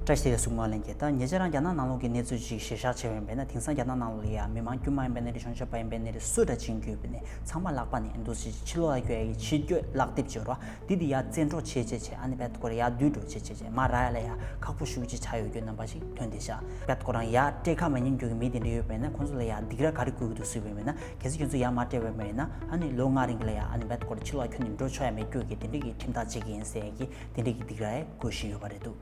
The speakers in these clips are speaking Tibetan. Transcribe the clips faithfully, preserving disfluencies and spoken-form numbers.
བཀྲ་ཤིས་བདེ་ལེགས། གཟིགས་མོ་ལྷན་རྒྱས། ད་ཉེ་ཆར་རང་རྒྱ་ནག་ནང་ལོགས་ཀྱི་གནས་ཚུལ་ཅིག་གཞིར་བཞག་བྱས་པ་ཡིན་པས་ན། དེང་སང་རྒྱ་ནག་ནང་ལོགས་ལ་ཡ་མི་མང་དཀྱུས་མ་ཡིན་པ་ནས་རེད། གཞུང་ཞབས་པ་ཡིན་པ་ནས་རེད། སུ་འདྲ་ཅིག་གྱུར་པ་ནས་ཚང་མ་ལག་པ་ནས་འདུག་སེ་ཕྱི་ལོགས་ལ་སྐྱོད་ཡ་གི་ཕྱིར་སྐྱོད་ལག་དེབ་ཅིག་ཡོད་རེད་བ། དེ་དེ་ཡ་བཙན་འཕྲོག་བྱས་བྱས་བྱས། ཨ་ནི་བེད་ཁོ་རང་ཡ་བསྡུས་འགྲོ་བྱས་བྱས་བྱས། མར་རག་ཡ་ལ་ཡ་ཁག་པོ་ཞེ་པོ་ཅིག་ཆགས་ཡོད་རྒྱུ་རྣམ་པ་ཞིག་ཐོན་བསྡད་ཤག་བེད་ཁོ་རང་ཡ་སྤྲད་ཁ་མ་ཉན་རྒྱུ་གི་མི་དེ་འདྲ་ཡོད་པས་ན། ཁོང་ཚོ་ལ་ཡ་སྡིགས་ར་ག་རེ་དགོས་ཀྱི་འདུག་ཟེར་བས་མེད་ན། གལ་སྲིད་ཁྱོད་ཚོ་ཡ་མ་སྤྲད་པ་མེད་ན། ཨ་ནི་ལོ་ལྔ་རིང་གི་ལ་ཡ་ཨ་ནི་བེད་ཁོ་རང་ཕྱི་ལོགས་ཁྱོན་ནས་འགྲོ་ཆོག་ཡ་མེད་རྒྱུ་གི་དེ་འདྲ་གི་ཁྲིམས་ཐག་བཅད་ཀྱི་ཡིན་ཟེར་ཡ་གི་དེ་འདྲ་གི་སྡིགས་ར་ཡ་དགོས་བཞིན་ཡོད་པ་རེད་འདུག་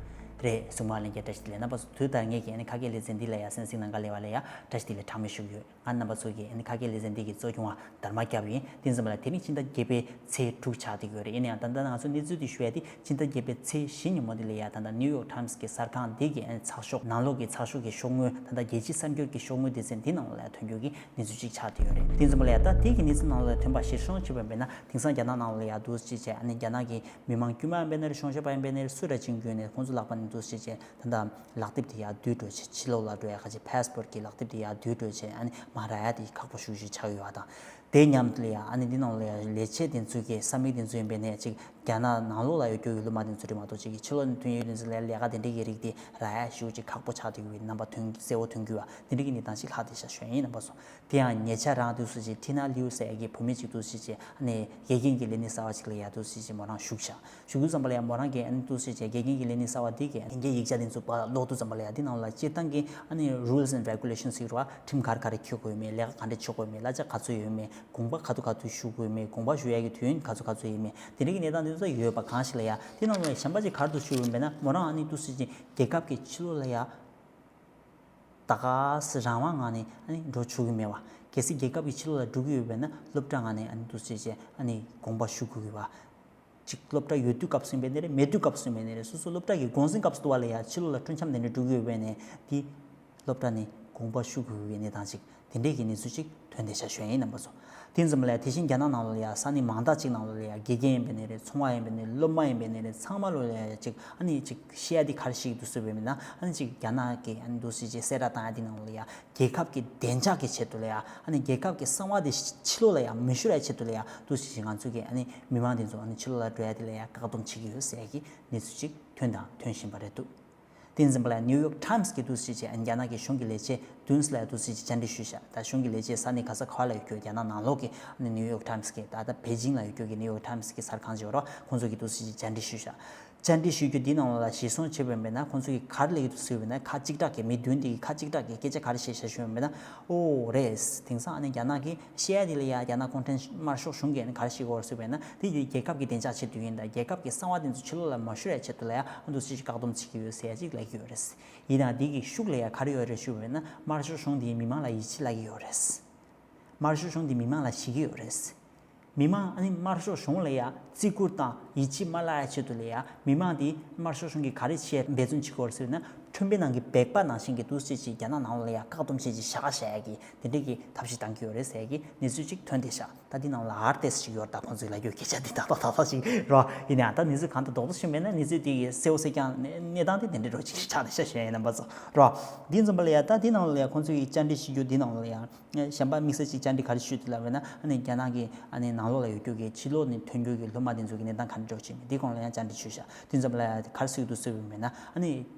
རེད། གཟིགས་མོ་ལྷན་རྒྱས་བཀྲ་ཤིས་བདེ་ལེགས། རྣམ་པ་ཚོ་དུས་ལྟར་ངེད་ཀྱི་ཨ་ནི་ཁ་སྐད་ལེ་ཚན་འདི་ལ་ཡ་གསན་གཟིགས་གནང་ག་ལེ་བ་ལ་ཡ་བཀྲ་ཤིས་བདེ་ལེགས་གྲངས་མེད་ཞུ་གི་ཡོད། ང་རྣམ་པ་ཚོ་གི་ཨ་ནི་ཁ་སྐད་ལེ་ཚན་འདི་གི་གཙོ་སྐྱོང་བ་དར་མ་སྐྱབས་ཡིན། དེ་ཙམ་པ་ལ་དེ་རིང་ཕྱི་ཟླ་བརྒྱད་པའི་ཚེས་དྲུག་ཆགས་བསྡད་ཡོད་རེད། ཡིན་ན་ཡང་ད་ལྟ་ང་ཚོ་གནས་ཚུལ་འདི་ཞུ་ཡ་དེ་ཕྱི་ཟླ་བརྒྱད་པའི་ཚེས་བཞི་ཉིན་མོ་འདི་ལ་ཡ་ད་ལྟ་ནིའུ་ཡོག་ཊའིམ་སི་གི་གསར་ཁང་འདི་གི་ཨ་ནི་ཚགས་ཤོག་ནང་ལོགས་ཀྱི་ཚགས་ཤོག་གི་ཤོག་ངོས། ད་ལྟ་རྒྱལ་སྤྱིའི་གསར་འགྱུར་གྱི་ཤོག་ངོས་སྡེ་ཚན་འདི་ནང་ལ་ཡ་ཐོན་རྒྱུ་གི་གནས་ཚུལ་ཅིག་ཆགས་བསྡད་ཡོད་རེད། དེ་ཙམ་པ་ལ་ཡ་ད་དེ་གི་གནས་ཚུལ་ནང་ལ་ཐོན་པ་གཞིར་བཟུང་བྱས་པ་ཡིན་ན། དེང་སང་རྒྱ་ནག་ནང་ལ་ཡ་འདུག་སེ་བྱས་བྱས། ཨ་ནི་རྒྱ་ནག་གི་མི་མང་དཀྱུས་མ་ཡིན་པ་ནས་རེད། གཞུང་ཞབས་པ་ཡིན་པ་ནས་རེད། སུ་འདྲ་ཅིག་གྱུར་ནས་ཁོང་ཚོ་ལག་པ་ནས་འདུག་སེ་བྱས་བྱས། ད་ལྟ་ལག་དེབ་དེ་ཡར་བསྡུས་འགྲོ་བྱས། ཕྱི་ལོགས་ལ་འགྲོ་ཡ་ཁ་ཅིག་ཕ་སི་པོར་གྱི་ལག་དེབ་དེ་ཡར་བསྡུས་འགྲོ་བྱས། ཨ་ནི་མར་རག་ཡ་དེ་ཁག་པོ་ཞེ་པོ་ཅིག་ཆགས་ཡོད་པ་དང་། དེ་མཉམ་དུ་ལ་ཡ་ཨ་ནི་འདི་ནང་ལ་ཡ་ལས་བྱེད་དེ་ཚོ་གི་ས་མིག་དེ་ཚོ་ཡིན་པ་ནས་ཅིག་རྒྱ་ནག་ནང་ལོགས་ལ་ཡོད་རྒྱུ་གི་སློབ་མ་དེ་ཚོ་རེད་མ་གཏོགས། ཅིག་གི་ཕྱི་ལོགས་ནས་ཐོན་ཡོད་དེ་ཚོ་ལ་ཡ་ལས་ཀ་དེ་འདྲ་གི་རིགས་དེ་རག་ཡ་ཞེ་པོ་ཅིག་ཁག་པོ་ཆགས་བསྡད་ཡོད་པའི་རྣམ་པ་ཐོན། གསལ་པོ་ཐོན་གྱི་ཡོད་པ་དེ་འདྲ་གི་གནས་སྟངས་ཤིག་ལྷག་བསྡད་ཤག་ཞུ་ཡ་ཡིན། རྣམ་པ་ཚོ། དེ་ཡང་ཉེ་ཆར་རང་འདུག་སེ་བྱས་ཊི་ན་ལིའུ་ཟེར་ཡ་གི་བུད་མེད་ཅིག་འདུག་སེ་བྱས། ཨ་ནི་དགེ་རྒན་གྱི་ལས་གནས་གསར་པ་ཅིག་ལ་ཡ་འདུག་སེ་བྱས་མོ་རང་ཞུགས་ཤག་ཞུགས་དུས་ཙམ་པ་ལ་ཡ་མོ་རང་གིས་ཨ་ནི་འདུག་སེ་བྱས་དགེ་རྒན་གྱི་ལས་གནས་གསར་པ་འདི་གི་ཨིན་སྐད་ཡིག་ཆ་དེ་ཚོ་ཕར་ཀློག་དུས་ཙམ་པ་ལ་ཡ་འདི་ནང་ལ་སྤྱིར་བཏང་གི་ཨ་ནི་rules and regulations ཟེར་བ། ཁྲིམས་ག་རེ་ག་རེ་འཁྱེར་དགོས་ཡོད་མེད། ལས་ཀ་ག་འདྲ་བྱེད་དགོས་ཡོད་མེད། གླ་ཆ་ག་ཚོད་ཡོད་མེད། དགོངས་པ་ག་དུས་ག་དུས་ཞུ་དགོས་ཡོད་མེད། དགོངས་པ་ཞུ་ཡ་གི་དུས་ཡུན་ག་ཚོད་ག་ཚོད་ཡོད་མེད། དེ་འདྲ་གི་གནས་སྟངས་དེ་ཚོ་ཡོད་པ་གང་ཞིག་ལ་ཡ། འདི་ནང་ལ་གཞན་པ་ཅིག་ག་རེ་འདུག་ཞུ་ཡོད་མེད་ན། མོ་རང་ཨ་ནི་འདུག་སེ་བྱས་རྒྱལ་ཁབ་ཀྱི་ཕྱི་ལོགས་ལ་ཡ་ད་ག་སེ་རང་དབང་ངང་ནས་ཨ་ནི་འགྲོ་ཆོག་གི་མེད་པ། གལ་སྲིད་རྒྱལ་ཁབ་ཀྱི་ཕྱི་ལོགས་ལ་འགྲོ་གི་ཡོད་པས་ན། སློབ་གྲྭ་ངང་ནས་ཨ་ནི་འདུག་སེ་བྱས་ཨ་ནི་དགོངས་པ་ཞུ་དགོས་ཀྱི་ཡོད་པ། ཅིག་སློབ་གྲྭ་ཡོད་དུས་སྐབས་སུ་ཡིན་པ་ནི་རེད། མེད་དུས་སྐབས་སུ་ཡིན་པ་ནི་རེད། སོ་སོ་སློབ་གྲྭ་གི་གུང་སེང་སྐབས་སུ་འདུག་པ་ལ་ཡ་ཕྱི་ལོགས་ལ་སྤྲོ་འཆམ་དེ་འདྲ་འགྲོ་གི་ཡོད་པས་ནས། དེ་སློབ་གྲྭ་ནས་དགོངས་པ་ཞུ་དགོས་ཀྱི་གནས་སྟངས་ཅིག་དེ་འདྲས་ཀྱི་གནས་ཚུལ་ཅིག་ཐོན་བསྡད་ཤག་ཞུ་ཡ་ཡིན། རྣམ་པ་ཚོ། དེ་ཙམ་ལ་ཡ་དེ་བཞིན་རྒྱ་ནག་ནང་ལ་ཡ་ས་གནས་མང་དག་ཅིག་ནང་ལ་ཡ་དགེ་རྒན་ཡིན་པ་ནི་རེད། ཚོང་བ་ཡིན་པ་ནི་རེད། སློབ་མ་ཡིན་པ་ནི་རེད། ཚང་མ་ལོ་ལ་ཡ་ཅིག་ཨ་ནི་ཅིག་བཤད་ཡ་དེ་ག་རེ་བཤད་ཀྱི་འདུག་ཟེར་བས་མིན་ན། ཨ་ནི་ཅིག་རྒྱ་ནག་གི་ཨ་ནི་འདུག་སེ་བྱས་གསལ་བསྒྲགས་བཏང་ཡ་དེ་ནང་ལ་ཡ། རྒྱལ་ཁབ་ཀྱི་བདེ་འཇགས་ཀྱི་ཆེད་དུ་ལ་ཡ། ཨ་ནི་རྒྱལ་ཁབ་ཀྱི་གསང་བ་དེ་ཕྱི་ལོགས་ལ་ཡ་མི་ཤོར་ཡ་ཆེད་དུ་ལ་ཡ། འདུག་སེ་བྱས་ང་ཚོ་གི་ཨ་ནི་མི་མང་དེ་ཚོ་ཨ་ནི་ཕྱི་ལོགས་ལ་འགྲོ་ཡ་དེ་ལ་ཡ་བཀག་སྡོམ་བྱེད་ཀྱི་ཡོད་ཟེར་ཡ་གི་གནས་ཚུལ་ཅིག་ཐོན་དང་ཐོན་བཞིན་པ་རེད་འདུག་དེ་ཙམ་པ་ལ་ཡ་ནིའུ་ཡོག་ཊའིམ་སི་གི་འདུག་སེ་བྱས་རྒྱ་ནག་གི་གཞུང་གི་ལས་བྱེད་བདུན་ཙམ་ལ་ཡ་འདུག་སེ་བྱས་བཅར་འདྲི་ཞུས་ཤག་ད་གཞུང་གི་ལས་བྱེད་ས་གནས་ག་ས་ག་བ་ལ་ཡོད་རྒྱུ། རྒྱ་ནག་ནང་ལོགས་ཀྱི་ཨ་ནི་ནིའུ་ཡོག་ཊའིམ་སི་གི། ད་ལྟ་པེ་ཅིང་ལ་ཡོད་རྒྱུ་གི་ནིའུ་ཡོག་ཊའིམ་སི་གི་གསར་ཁང་ཅིག་ཡོད་རེད། ཁོང་ཚོ་གི་འདུག་སེ་བྱས་བཅར་འདྲི་ཞུས་ཤག་བཅར་འདྲི་ཞུ་རྒྱུ་འདི་ནང་ལ་གཞིར་བཟུང་བྱས་པ་ཡིན་པས་ན། ཁོང་ཚོ་གིས་ག་རེ་ལབ་ཀྱི་འདུག་ཟེར་བས་ན། ཁ་གཅིག་གྲགས་ཀྱི་མི་བདུན་དེ་གིས་ཁ་གཅིག་གྲགས་ཀྱི་སྐད་ཆ་ག་རེ་བཤད་ཤག་ཞུས་པ་ཡིན་པས་ན། ཨོ་རེད། དེང་སང་ཨ་ནི་རྒྱ་ནག་གིས་བཤད་ཡ་དེ་ལ་ཡ། རྒྱ་ནག་གུང་ཁྲན་དམར་ཤོག་གཞུང་གིས་ཨ་ནི་ག་རེ་བཤད་ཀྱི་ཡོད་རེད་ཟེར་བས་ན། དེ་དེ་རྒྱལ་ཁབ་ཀྱི་བདེ་འཇགས་ཆེད་དུ་ཡིན། ད་རྒྱལ་ཁབ་ཀྱི་གསང་བ་དེ་ཚོ་ཕྱི་ལོགས་ལ་མ་ཤོར་ཡ་ཆེད་དུ་ལ་ཡ། ཨ། འདུག་སེ་བྱས་བཀག་སྡོམ་བྱེད་ཀྱི་ཡོད་ཟེར་ཡ་ཅིག་ལབ་ཀྱི་ཡོད་རེད། ཡིན་ནའང་དེ་གི་ཤུགས་ལ་ཡ་ག་རེ་ཡོད་རེད་ཞུས་པ་ཡིན་ན། དམར་ཤོག་གཞུང་དེས་མི་མང་ལ་ཡིད་ཆེས་བརླག་གི་ཡོད་རེད། དམར་ཤོག་གཞུང་དེ་མི་མང་ལ་ཞེད་ཀྱི་ཡོད་རེད། མི་མང་ཨ་ནི་དམར་ཤོག་གཞུང་ལ་ཡ་བརྩི་བཀུར་དང་ཡིད་ཆེས་མ་བརླག་ཡ་ཆེད་དུ་ལ་ཡ། མི་མང་དེ་དམར་ཤོག་གཞུང་གིས་ག་རེ་བྱས་འབད་བརྩོན་བྱེད་ཀྱི་ཡོད་རེད་ཟེར་ན། ཁྲོན་པའི་ནང་གི་སྦལ་པ་ནང་བཞིན་གྱི་འདུག་སེ་བྱས་རྒྱ་ནག་ནང་ལ་ཡ་བཀག་སྡོམ་བྱས་བྱས་བཞག་བཞག་ཡ་གི་དེ་འདྲས་ཀྱི་ཐབས་ཤེས་བཏང་གི་ཡོད་རེད་ཟེར་ཡ་གི་གནས་ཚུལ་ཅིག་ཐོན་བསྡད་ཤག་ད་འདི་ནང་ལ་ཨར་ཏེས་ཅིག་ཡོད་རེད། ད་ཁོང་ཚོས་ལབ་རྒྱུ་སྐད་ཆ་འདི་ཏག་ཏག་ཏག་ཏག་ཅིག་རེད་བ། ཡིན་ནའང་ད་གནས་ཚུལ་གང་དང་རྡོག་རྡོག་ཤིག་མེད་ན། གནས་ཚུལ་དེ་གི་གསལ་པོ་གསལ་རྐྱང་། གནས་སྟངས་དེ་དེ་འདྲས་འདྲ་ཅིག་ཆགས་བསྡད་ཤག་ཞུ་ཡ་ཡིན། རྣམ་པ་ཚོ་རེད་བ། འདི་ཙམ་པ་ལ་ཡ། ད་འདི་ནང་ལ་ཡ་ཁོང་ཚོས་བཅར་འདྲི་ཞུ་རྒྱུ་འདི་ནང་ལ་ཡ། གཞན་པ་དམིགས་བསལ་ཅིག་བཅར་འདྲི་ག་རེ་ཞུས་འདུག་ལབ་པ་ཡིན་ན། ཨ་ནི་རྒྱ་ནག་གི་ཨ་ནི་ནང་ལོགས་ལ་ཡོད་རྒྱུ་གི་ཕྱི་ལོགས་ནས་ཐོན་རྒྱུ་གི་སློབ་མ་དེ་ཚོ་གི་གནས་སྟངས་ག་འདྲ་འགྲོ་བཞིན་མེད། འདི་སྐོར་ལ་ཡང་བཅར་འདྲི་ཞུས་ཤག་དེ་ཙམ་པ་ལ་ཡ་ག་རེ་ཟེར་གྱི་འདུག་ཟེར་བ་ཡིན་ན། ཨ་ནི་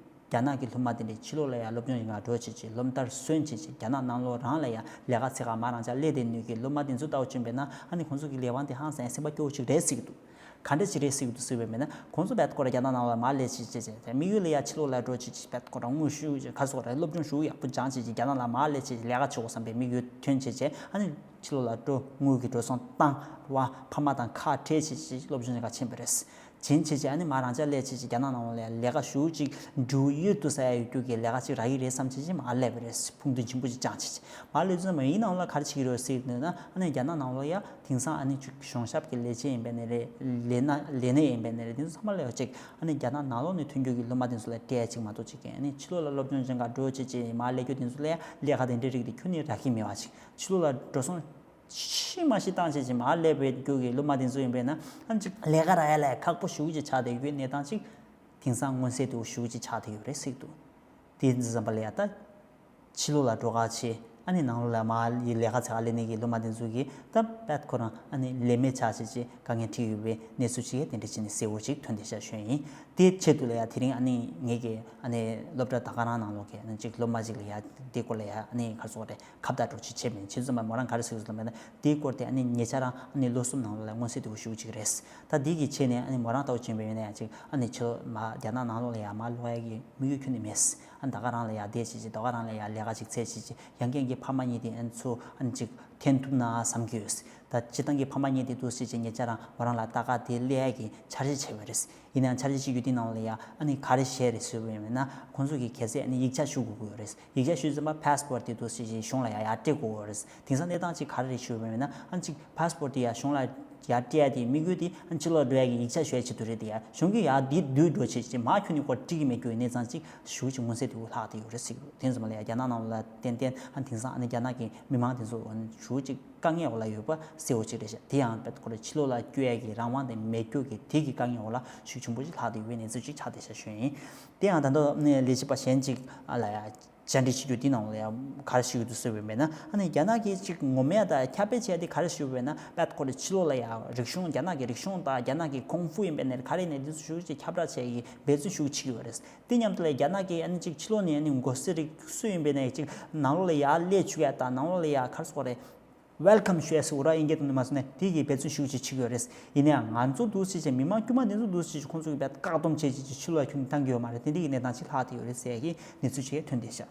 རྒྱ་ནག་གི་སློབ་མ་དེ་འདྲས་ཕྱི་ལོགས་ལ་ཡ་སློབ་སྦྱོང་ཡིན་ག་འགྲོ་བྱས་བྱས། སློབ་མཐར་སོན་བྱས་བྱས། རྒྱ་ནག་ནང་ལོགས་རང་ལ་ཡ་ལས་ཀ་འཚོལ་ག་མ་རང་ཅག་སླེབས་བསྡད་ནས་ཀྱི་སློབ་མ་དེ་ཚོ་ལྟ་བུ་བྱས་པ་ཡིན་ན། ཨ་ནི་ཁོང་ཚོ་གི་ལས་དབང་དེ་ཧང་སང་སེམས་པ་སྐྱོ་བོ་ཅིག་རེད་ཟེར་གྱི་འདུག་ག་འདྲ་ཅིག་རེད་ཟེར་གྱི་འདུག་ཟེར་བ་ཡིན་ན། ཁོང་ཚོ་རྦད་དེ་ཁོ་རང་རྒྱ་ནག་ནང་ལ་མར་སླེབས་བྱས་བྱས་བྱས། དམིགས་ཡུལ་ལ་ཡ་ཕྱི་ལོགས་ལ་འགྲོ་བྱས་བྱས། རྦད་དེ་ཁོ་རང་དངུལ་ཤུགས་ཅིག་ག་སོགས་རེད། སློབ་སྦྱོང་ཤུགས་ཡག་པོ་སྦྱངས་བྱས་བྱས། རྒྱ་ནག་ལ་མར་སླེབས་བྱས་བྱས་ལས་ཀ་བྱེད་དགོས་བསམ་པའི་དམིགས་ཡུལ་ཐོན་བྱས་བྱས། ཨ་ནི་ཕྱི་ལོགས་ལ་འགྲོ། དངུལ་གྱི་འགྲོ་སོང་བཏང་བ། ཕ་མ་དང་ཁ་བྲལ་བྱས་བྱས་སློབ་སྦྱོང་ཅིག་ག་ཕྱིན་པ་རེད། ཕྱིན་བྱས་བྱས་ཨ་ནི་མར་རང་ཅག་སླེབས་བྱས་བྱས། རྒྱ་ནག་ནང་ལ་ལས་ཀ་ཤུགས་ཅིག་འགྲུབ་ཡོད་དུ་ས་ཡ་ཡོད་རྒྱུ་གི་ལས་ཀ་ཅིག་རག་གི་རེད་བསམ་བྱས་བྱས་མར་སླེབས་པ་རེད། ཕུགས་འདུན་ཆེན་པོ་ཅིག་བཅངས་བྱས་བྱས། མར་སླེབས་ཙང་མ་ཡིན་ནང་ལ་ག་རེ་བྱེད་ཀྱི་རེད་ཟེར་ནས་ན། ཨ་ནི་རྒྱ་ནག་ནང་ལ་ཡ་དེང་སང་ཨ་ནི་ཅིག་གཞུང་ཞབས་ཀྱི་ལས་བྱེད་ཡིན་པ་ནི་རེད། ལས་ན་ལས་སྣེ་ཡིན་པ་ནི་རེད། དེ་ཚོ་ཚང་མ་ལ་ཡ་ཅིག་ཨ་ནི་རྒྱ་ནག་ནང་ལོགས་ནས་ཐོན་རྒྱུ་གི་སློབ་མ་དེ་ཚོ་ལ་སྤྲད་ཡ་ཅིག་མ་གཏོགས། ཅིག་གི་ཨ་ནི་ཕྱི་ལོགས་ལ་སློབ་སྦྱོང་སྦྱང་ག་འགྲོ་བྱས་བྱས་མར་སླེབས་རྒྱུ་དེ་ཚོ་ལ་ཡ་ལས་ཀ་དེ་འདྲའི་རིགས་དེ་ཁྱོན་ནས་རག་གི་མེད་པ་ཅིག་ཕྱི་ལོགས་ལ་འགྲོ་སོང་ཤི་མ་ཤི་བཏང་བྱས་བྱས་མར་སླེབས་པའི་རྒྱུ་གི་སློབ་མ་དེ་ཚོ་ཡིན་པས་ན། ཨ་ནི་ཅིག་ལས་ཀ་རག་ཡ་ལ་ཡ་ཁག་པོ་ཞེ་པོ་ཅིག་ཆགས་བསྡད་ཡོད་གནས་སྟངས་ཅིག་དེང་སང་མངོན་གསལ་དོད་པོ་ཞེ་པོ་ཅིག་ཆགས་བསྡད་ཡོད་རེད་ཟེར་གྱི་འདུག་དེ་ཙམ་པ་ལ་ཡ་ད་ཕྱི་ལོགས་ལ་འགྲོ་ག་བྱས། ཨ་ནི་ནང་ལོགས་ལ་མར་ལས་ཀ་ཚ་ག་ལས་ནས་ཀྱི་སློབ་མ་དེ་ཚོ་གིས་ད་པད་ཁོ་རང་ཨ་ནི་ལས་མེད་ཆགས་བྱས་ཀྱི་དཀའ་ངལ་འཕྲད་ཡོད་པའི་གནས་ཚུལ་ཅིག་དེ་འདྲ་བྱས་ནས་གསལ་བོ་ཅིག་ཐོན་བསྡད་ཤག་ཞུ་ཡིན། དེའི་ཆེད་དུ་ལ་ཡ་དེ་རིང་ཨ་ནི་ངེད་ཀྱི་ཨ་ནི་སློབ་གྲྭ་ད་ག་རང་ནང་ལོགས་ཀྱི་ཨ་ནི་ཅིག་སློབ་མ་ཅིག་ལ་ཡ་དེ་སྐོར་ལ་ཡ་ཨ་ནི་ག་རེ་ཟེར་དགོས་རེད། ཁ་བརྡ་འདྲ་ཅིག་བྱས་པ་ཡིན། བྱས་ཙང་མོ་རང་ག་རེ་ཟེར་གྱི་འདུག་ལབ་ན། དེའི་སྐོར་དེ་ཨ་ནི་ཉེ་ཆར་རང་ཨ་ནི་བློ་སེམས་ནང་ལོགས་ལ་མངོན་གསལ་དོད་པོ་ཞེ་པོ་ཅིག་རེད། ད་འདི་གི་ཆེད་ནས་ཨ་ནི་མོ་རང་ལྟ་བུ་བྱས་པ་ཡིན་ན་ཡང་ཅིག་ཨ་ནི་ཕྱི་ལོགས་མར་རྒྱ་ནག་ནང་ལོགས་ལ་ཡ་མར་ལོག་ཡ་གི་དམིགས་ཡུལ་ཁྱོན་ནས་མེད། ཨ་ནི་ད་ག་རང་ལ་ཡ་བསྡད་བྱས་བྱས། ད་ག་རང་ལ་ཡ་ལས་ཀ་ཅིག་འཚོལ་བྱས་བྱས། ཡང་ཁྱེད་ཀྱི་ཕ་མ་གཉིས་དེ་ཨ་ནི་ཚུར་ཨ་ནི་ཅིག་འཐེན་ཐུབ་ན་བསམ་གྱི་ཡོད། ད་སྤྱིར་བཏང་གི་ཕ་མ་གཉིས་དེ་འདུག་སེ་བྱས་ཉེ་ཆར་རང་མོ་རང་ལ་ལྟ་ག་དེ་སླེབས་ཡ་གི་འཆར་གཞི་བྱས་པ་རེད། ཡིན་ནའང་འཆར་གཞི་བྱེད་རྒྱུ་དེ་ནང་ལ་ཡ་ཨ་ནི་ག་རེ་བྱས་རེད་ཟེར་བ་ཡིན་ན། ཁོང་ཚོ་གིས་གལ་སྲིད་ཨ་ནི་ཡིག་ཆ་ཞུ་དགོས་ཀྱི་ཡོད་རེད། ཡིག་ཆ་ཞུས་ཙམ་པ་passport་དེ་འདུག་སེ་བྱས་གཞུང་ལ་ཡ་ཡར་སྤྲད་དགོས་ཀྱི་ཡོད་རེད། དེང་སང་གནས་སྟངས་ཅིག་ག་རེ་རེད་ཞུས་པ་ཡིན་ན། ཨ་ནི་ཅིག་passport་དེ་ཡ་གཞུང་ལ་ཡར་སྤྲད་ཡ་དེ་དམིགས་ཡུལ་དེ་ཨ་ནི་ཕྱི་ལོགས་འགྲོ་ཡ་གི་ཡིག་ཆ་ཞུ་ཡ་ཆེད་དུ་རེད་དེ། ཡ་གཞུང་གིས་ཡ་འདི་བསྡུས་འགྲོ་བྱས་བྱས་མར་ཁྱོན་ནས་ཁོ་སྤྲད་ཀྱི་མེད་རྒྱུ་ཡི་གནས་སྟངས་ཅིག་ཞེ་པོ་ཅིག་མངོན་གསལ་དོད་པོ་ལྷག་བསྡད་ཡོད་རེད་ཟེར་གྱི་འདུག་དེ་ཙམ་ལ་ཡ་རྒྱ་ནག་ནང་ལ་ཏན་ཏན་ཨ་ནི་དེང་སང་ཨ་ནི་རྒྱ་ནག་གི་མི་མང་དེ་ཚོ་ཨ་ནི་ཞེ་པོ་ཅིག་དཀའ་ངལ་འོག་ལ་ཡོད་པ་གསལ་བོ་ཅིག་རེད་ཤག་དེ་ཡང་དཔེ་ཁོ་རང་ཕྱི་ལོགས་ལ་བསྐྱོད་ཡ་གི་རང་དབང་དེ་མེད་རྒྱུ་གི་དེ་གི་དཀའ་ངལ་འོག་ལ་ཤུགས་ཆེན་པོ་ཞིག་ལྷག་བསྡད་ཡོད་པའི་གནས་ཚུལ་ཅིག་ཆགས་བསྡད་ཤག་ཞུ་ཡིན། དེ་ཡང་ད་ལྟ་ནས་ལས་བྱེད་པ་གཞན་ཅིག་ལ་ཡ་བཅར་འདྲི་བྱེད་རྒྱུ་དེ་ནང་ལ་ཡ་ག་རེ་ཞུ་གི་འདུག་ཟེར་བ་ཡིན་ན། ཨ་ནི་རྒྱ་ནག་གིས་ཅིག་ངོ་མས་ད་ཁྱབ་སྤེལ་བྱས་ཏེ་ག་རེ་ཞུ་བ་ཡིན་ན། དཔེ་ཁོ་རང་ཕྱི་ལོགས་ལ་ཡ་རིག་གཞུང་། རྒྱ་ནག་གི་རིག་གཞུང་དང་རྒྱ་ནག་གི་ཀུང་ཧྥུ་ཡིན་པ་ཡིན་ན་ག་རེ་ཡིན་ན་དེ་ཚོ་ཞེ་པོ་ཅིག་ཁྱབ་བསྒྲགས་བྱས་ཡི་འབད་བརྩོན་ཞེ་པོ་བྱེད་ཀྱི་ཡོད་རེད། དེ་མཉམ་དུ་ལ་རྒྱ་ནག་གིས་ཨ་ནི་ཅིག་ཕྱི་ལོགས་ནས་ཨ་ནི་མགོ་སེར་རིགས་སུ་ཡིན་པ་ཡིན་ན་ཅིག་ནང་ལོགས་ལ་ཡར་སླེབས་བཅུག་ཡ་དང་ནང་ལོགས་ལ་ཡ་ག་རེ་ཟེར་དགོས་རེད། welcome་ཞུ་ཡ་ཟེར་དགོས་རེད། དབྱིན་སྐད་ཐོག་ནས་མ་སོང་ནས་དེ་གི་འབད་བརྩོན་ཞེ་པོ་ཅིག་བྱེད་ཀྱི་ཡོད་རེད། ཡིན་ནའང་ང་ཚོ་འདུག་སེ་བྱས་མི་མང་དཀྱུས་མ་འདི་ཚོ་འདུག་སེ་བྱས་ཁོང་ཚོ་གིས་དཔེ་བཀག་སྡོམ་བྱས་བྱས་ཕྱི་ལོགས་ལ་ཁྱོན་ནས་བཏང་གི་ཡོད་མ་རེད། དེ་འདྲ་གི་གནས་སྟངས་ཅིག་ལྷག་བསྡད་ཡོད་རེད་ཟེར་ཡ་གི་གནས་ཚུལ་ཅིག་ཐོན་བསྡད་ཤག་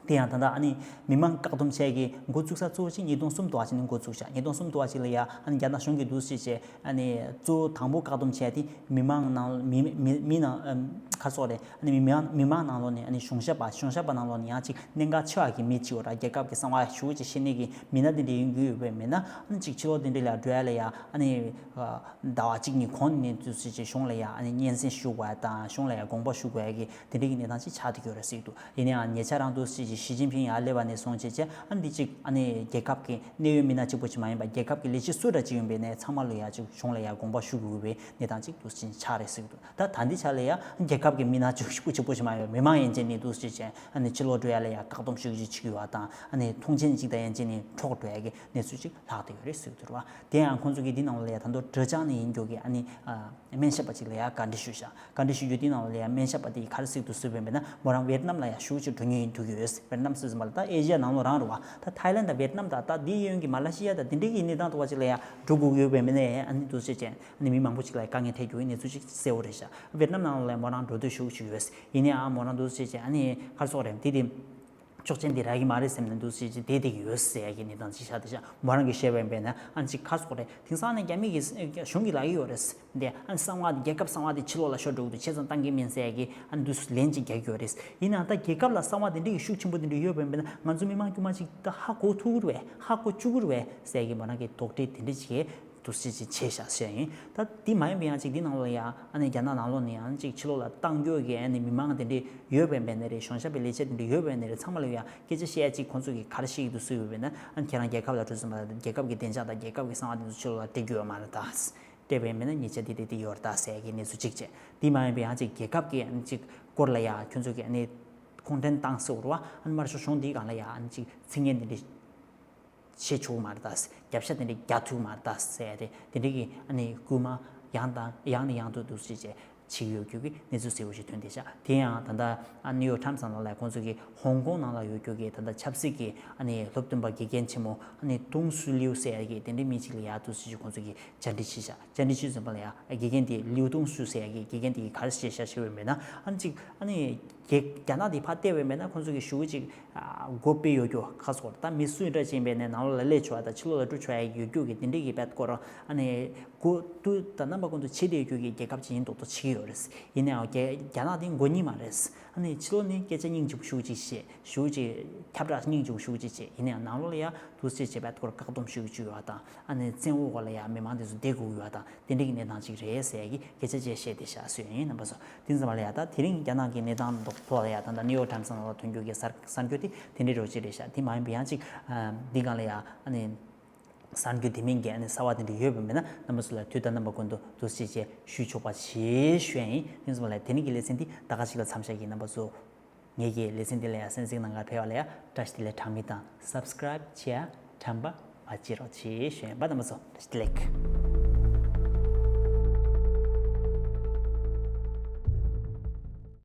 དེ་ཡང་ད་ལྟ་ཨ་ནི་མི་མང་བཀག་སྡོམ་བྱས་ཀྱི་འགོ་བཙུགས་ས་གཙོ་བོ་ཅིག་ཉིས་སྟོང་སུམ་ཅུ་སོ་གཅིག་ནས་འགོ་བཙུགས་ཤག་ཉིས་སྟོང་སུམ་ཅུ་སོ་གཅིག་ལ་ཡ་ཨ་ནི་རྒྱ་ནག་གཞུང་གིས་འདུག་སེ་བྱས་ཨ་ནི་གཙོ་བོ་དང་པོ་བཀག་སྡོམ་བྱས་ཏེ་མི་མང་ནང་མི་མི་མི་ནང་ཨམ་ག་རེ་ཟེར་དགོས་རེད། ཨ་ནི་མི་མང་མི་མང་ནང་ལོགས་ནས་ཨ་ནི་གཞུང་ཞབས་པ་གཞུང་ཞབས་པ་ནང་ལོགས་ནས་ཡང་ཅིག་གནད་འགག་ཆེ་བ་གི་མི་གཅིག་ཡོད་ར། རྒྱལ་ཁབ་ཀྱི་གསང་བ་ཞེ་པོ་ཅིག་ཤེས་ནི་གི་མི་སྣ་དེ་འདྲ་ཡིན་དགོས་ཡོད་པས་མིན་ན། ཨ་ནི་ཅིག་ཕྱི་ལོགས་དེ་འདྲ་ལ་འགྲོ་ཡ་ལ་ཡ་ཨ་ནི་ཟླ་བ་གཅིག་གཉིས་གོང་ནས་འདུག་སེ་བྱས་གཞུང་ལ་ཡ་ཨ་ནི་སྙན་སེང་ཞུ་དགོས་ཡ་དང་གཞུང་ལ་ཡ་དགོངས་པ་ཞུ་དགོས་ཡ་གི་དེ་འདྲ་གི་གནས་སྟངས་ཅིག་ཆགས་བསྡད་ཡོད་རེད་ཟེར་གྱི་འདུག་ཡིན་ནའང་ཉེ་ཆར་རང་འདུག་སེ་བྱས་ཞི་ཅིན་ཕིང་ཡར་སླེབས་པ་ནས་བཟུང་བྱས་བྱས་ཨ་ནི་འདི་ཅིག་ཨ་ནི་རྒྱལ་ཁབ་ཀྱི་གནད་ཡོད་མི་སྣ་གཅིག་པོ་ཅིག་མ་ཡིན་པ་རྒྱལ་ཁབ་ཀྱི་ལས་བྱེད་སུ་འདྲ་ཅིག་ཡིན་པའི་ནས་ཚང་མ་ལ་ཡ་ཅིག་གཞུང་ལ་ཡ་དགོངས་པ་ཞུ་དགོས་པའི་གནས་སྟངས་ཅིག་འདུག་སེ་ཆགས་རེད་ཟེར་གྱི་འདུག་ད་ད་འདི་ཆ་ལ་ཡ་རྒྱལ་ཁབ་ཀྱི་མི་སྣ་ཅིག་སྐུ་གཅིག་པོ་ཅིག་མ་ཡིན་པ་མི་མང་ཡན་ཆད་ནས་འདུག་སེ་བྱས་ཨ་ནི་ཕྱི་ལོགས་འགྲོ་ཡ་ལ་ཡ་བཀག་སྡོམ་ཞེ་པོ་ཅིག་བྱེད་ཀྱི་ཡོད་པ་དང་ཨ་ནི་མཐོང་ཆེན་ཅིག་དང་ཡན་ཆད་ནས་འཕྲོག་འགྲོ་ཡ་གི་གནས་ཚུལ་ཅིག་ལྷག་བསྡད་ཡོད་རེད་ཟེར་གྱི་འདུག་ར། དེ་ཡང་ཁོང་ཚོ་གིས་འདི་ནང་ལ་ཡ་ད་དུང་ཀྲེ་ཅང་ནས་ཡིན་རྒྱུ་གི་ཨ་ནི་ཨ། སྨན་ཞབས་པ་ཅིག་ལ་ཡང་བཀའ་འདྲི་ཞུས་ཤག་བཀའ་འདྲི་ཞུ་རྒྱུ་དེ་ནང་ལ་ཡང་སྨན་ཞབས་པ་དེས་ག་རེ་ཟེར་འདུག་ཟེར་བ་ཡིན་ན། མོ་རང་ཝེད་ནམ་ལ་ཡང་ཞེ་པོ་ཅིག་འགྲོ་མྱོང་ཡིན་ཐུག་གི་ཡོད། ཝེད་ནམ་ཟེར་ཙམ་པ་ལ་ད་ཨེ་ཤི་ཡ་ནང་ལོགས་རང་རེད་བ། ད་ཐའི་ལན་དང་ཝེད་ནམ་དང་ད་དེའི་གཡོན་གྱི་མ་ལེ་ཤི་ཡ་དང་དེ་འདྲའི་གི་གནས་སྟངས་ཐོག་ཅིག་ལ་ཡང་འགྲོ་དགོས་ཀྱི་ཡོད་པ་ཡིན་ན། ཨ་ནི་འདུག་སེ་བྱས་ཨ་ནི་མི་མང་པོ་ཅིག་ལ་དཀའ་ངལ་འཕྲད་རྒྱུ་གི་གནས་ཚུལ་ཅིག་གསལ་བོ་རེད་ཤག་ཝེད་ནམ་ནང་ལོགས་ལ་མོ་རང་འགྲོ་འདོད་ཞེ་པོ་ཅིག་ཡོད། ཡིན་ནའང་མོ་རང་འདུག་སེ་བྱས་ཨ་ནི་ག་རེ་ཟེར་དགོས་རེད། དེ་དེ། ཆོག་མཆན་འདི་རག་གི་མ་རེད་སེམས་ནས་འདུག་སེ་བྱས་བསྡད་བསྡད་ཀྱི་ཡོད་ཟེར་ཡ་གི་གནས་སྟངས་ཅིག་ཆགས་བསྡད་ཤག་མོ་རང་གིས་བཤད་པ་ཡིན་པས་ན་ཨ་ནི་ཅིག་ག་རེ་ཟེར་དགོས་རེད། དེང་སང་ནས་རྒྱ་མི་གི་གཞུང་གིས་ལབ་ཀྱི་ཡོད་རེད། འདི་ཨ་ནི་གསང་བ་འདི་རྒྱལ་ཁབ་གསང་བ་འདི་ཕྱི་ལོགས་ལ་ཤོར་འགྲོ་གི་འདུག་ཆེད་ཙང་བཏང་གི་མིན་ཟེར་ཡ་གི་ཨ་ནི་འདུག་ལན་ཅིག་རྒྱག་གི་ཡོད་རེད། ཡིན་ནའང་ད་རྒྱལ་ཁབ་ལ་གསང་བ་དེ་འདྲ་གི་ཤུགས་ཆེན་པོ་དེ་འདྲ་ཡོད་པ་ཡིན་པས་ན་ང་ཚོ་མི་མང་དཀྱུས་མ་ཅིག་ད་ཧ་གོ་ཐུབ་ཀྱི་རེད་པས། ཧ་གོ་བཅུག་གི་རེད་པས་ཟེར་ཡ་གི་མོ་རང་གིས་དོགས་འདྲི་དེ་འདྲ་ཅིག་འདུག་སེ་ཅིག་བྱས་ཤག་ཟེར་ཡ་ཡིན། ད་འདི་མ་ཡིན་པ་ཡང་ཅིག་འདི་ནང་ལོགས་ཡ་ཨ་ནི་རྒྱ་ནག་ནང་ལོགས་ནས་ཡང་ཅིག་ཕྱི་ལོགས་ལ་བཏང་རྒྱུ་གི་ཨ་ནི་མི་མང་དེ་འདྲ་ཡོད་པ་ཡིན་པས་ན་རེད། གཞུང་ཞབས་པའི་ལས་བྱེད་དེ་འདྲ་ཡོད་པ་ཡིན་ན་རེད། ཚང་མ་ལ་ཡ་སྐད་ཆ་བཤད་ཡ་ཅིག་ཁོང་ཚོ་གིས་ག་རེ་བཤད་ཀྱི་འདུག་ཟེར་ཡོད་པ་ཡིན་ན། ཨ་ནི་ཁྱེད་རང་རྒྱལ་ཁབ་ལ་འགྲོ་ཙམ་པ་རྒྱལ་ཁབ་ཀྱི་བདེ་འཇགས་དང་རྒྱལ་ཁབ་ཀྱི་གསང་བ་དེ་ཚོ་ཕྱི་ལོགས་ལ་སྤྲད་རྒྱུ་ཡོད་མ་རེད་ད། སྤྲད་པ་ཡིན་པས་ན་ཉེས་ཆད་འདི་འདི་འདི་ཡོད་རེད་ད་ཟེར་ཡ་གི་གནས་ཚུལ་གཅིག་བྱས། འདི་མ་ཡིན་པའི་ཡང་ཅིག་རྒྱལ་ཁབ་ཀྱི་ཨ་ནི་ཅིག་སྐོར་ལ་ཡ་ཁྱོད་ཚོ་གིས་ཨ་ནི་ཁོང་འདྲེན་བཏང་ཟེར་བ་རེད་པ། ཨ་ནི་དམར་ཤོག་གཞུང་འདིའི་སྒང་ལ་ཡ་ཨ་ནི་ཅིག་ཚིག་ངན་འདི་འདྲ་བཤད་ཆོག་གི་མ་རེད་ད། རྒྱབ་ཤ་དེ་འདྲ་རྒྱག་ཐུབ་ཀྱི་མ་རེད་ད་ཟེར་ཏེ་དེ་འདྲ་གི་ཨ་ནི་སྐུལ་མ་ཡང་དང་ཡང་ནས་ཡང་དུ་འདུག་སེ་བྱས་བྱེད་ཀྱི་ཡོད་རྒྱུ་གི་གནས་ཚུལ་གསལ་བོ་ཞིག་ཐོན་བསྡད་ཤག་དེ་ཡང་ད་ལྟ་ཨ་ནིའུ་ཡོག་ཊའིམ་སི་ནང་ལ་ཁོང་ཚོ་གིས་ཧོང་ཀོང་ནང་ལ་ཡོད་རྒྱུ་གི་ད་ལྟ་ཆབ་སྲིད་ཀྱི་ཨ་ནི་སློབ་སྟོན་པ་དགེ་རྒན་ཆེན་མོ་ཨ་ནི་ཏུང་སུའུ་ལིའུ་ཟེར་ཡ་གི་དེ་འདྲའི་མི་གཅིག་ལ་ཡ་འདུག་སེ་ཁོང་ཚོ་གིས་བཅར་འདྲི་བྱས་ཤག་བཅར་འདྲི་བྱས་ཙམ་པ་ལ་ཡ་དགེ་རྒན་དེ་ལིའུ་ཏུང་སུའུ་ཟེར་ཡ་གི་དགེ་རྒན་དེ་གིས་ག་རེ་བཤད་ཤག་ཞུས་པ་ཡིན་ན། ཨ་ནི་ཅིག་ཨ་ནི་རྒྱ་རྒྱ་ནག་དེ་ཕར་བལྟས་པ་ཡིན་ན་ཁོང་ཚོ་གིས་ཞེ་པོ་ཅིག་ཨ་སྒོ་ཕྱེ་ཡོད་རྒྱུ་ཁ་སོ་ད་མི་སུ་ཡིན་འདྲ་ཅིག་ཡིན་པ་ཡིན་ན་ནང་ལོགས་ལ་སླེབས་ཆོག་ཡ་དང་ཕྱི་ལོགས་ལ་འགྲོ་ཆོག་ཡ་ཡོད་རྒྱུ་གི་དེ་འདྲའི་གི་བེད་སྐོར་ཨ་ནི་སྒོ་དུས་དང་རྣམ་པ་ཀུན་ཏུ་ཕྱེ་བསྡད་ཡོད་རྒྱུ་གི་རྒྱལ་ཁབ་ཅིག་ཡིན་མདོག་མདོག་བྱེད་ཀྱི་ཡོད་རེད། ཡིན་ནའང་རྒྱ་རྒྱ་ནག་དེ་མགོ་རྙིང་མ་རེད། ཨ་ནི་ཕྱི་ལོགས་ནས་སྐད་ཆ་སྙིང་རྗེ་པོ་ཞེ་པོ་ཅིག་བཤད། ཞེ་པོ་ཅིག་ཁྱབ་བསྒྲགས་སྙིང་རྗེ་པོ་ཞེ་པོ་ཅིག་བྱས། ཡིན་ནའང་ནང་ལོགས་ལ་ཡ་འདུག་སེ་བྱས་བེད་སྐོར་བཀག་སྡོམ་ཞེ་པོ་ཅིག་ཡོད་པ་དང་ཨ་ནི་བཙན་འོག་ལ་ཡ་མི་མང་དེ་ཚོ་བསྡད་དགོས་ཀྱི་ཡོད་པ་དང་། དེ་འདྲའི་གནས་སྟངས་ཅིག་རེད་ཟེར་ཡ་གི་སྐད་ཆ་བཅས་བཤད་བསྡད་ཤག་ཟེར་ཡ་ཡིན། རྣམ་པ་ཚོ་དེ་ཙམ་པ་ལ་ཡ་ད་དེ་རིང་རྒྱ་ནག་གི་གནས་སྟངས་ཐོག་ལ་ཡ་ད་ལྟ་ནིའུ་ཡོག་ཊའིམ་སི་ནང་ལ་ཐོན་རྒྱུ་གི་གསར་གསར་འགྱུར་དེ་དེ་འདྲའི་རོ་ཅིག་རེད་ཤག་དེ་མ་ཡིན་པའི་ཡང་ཅིག་འདི་སྒང་ལ་ཡ་ཨ་ནི་གསར་འགྱུར་དེ་མིན་གྱི་ཨ་ནི་གསར་བ་དེ་འདྲ་ཡོད་པ་མེད་ན་རྣམ་པ་ཚོ་ལ་དུས་དང་རྣམ་པ་ཀུན་ཏུ་འདུག་སེ་བྱས་ཞུས་ཆོག་པ་བྱེད་ཞུ་ཡ་ཡིན། དེ་ཙམ་པ་ལ་ཡ་དེ་རིང་གི་ལེ་ཚན་འདི་ད་ག་ཞིག་ལ་མཚམས་བཞག་གི། རྣམ་པ་ཚོ། ངེད་ཀྱི་ལེ་ཚན་འདི་ལ་ཡང་གསན་གཟིགས་གནང་གར་ཕེབས་པ་ལ་ཡང་བཀྲ་ཤིས་བདེ་ལེགས་གྲངས་མེད་དང་སབ་སི་ཀ་རའིབ་བྱེད་ཡ་དྲན་པ་མ་བརྗེད་རོགས་བྱེད་ཞུ་ཡིན་པ་རྣམ་པ་ཚོ་བཀྲ་ཤིས་བདེ་ལེགས།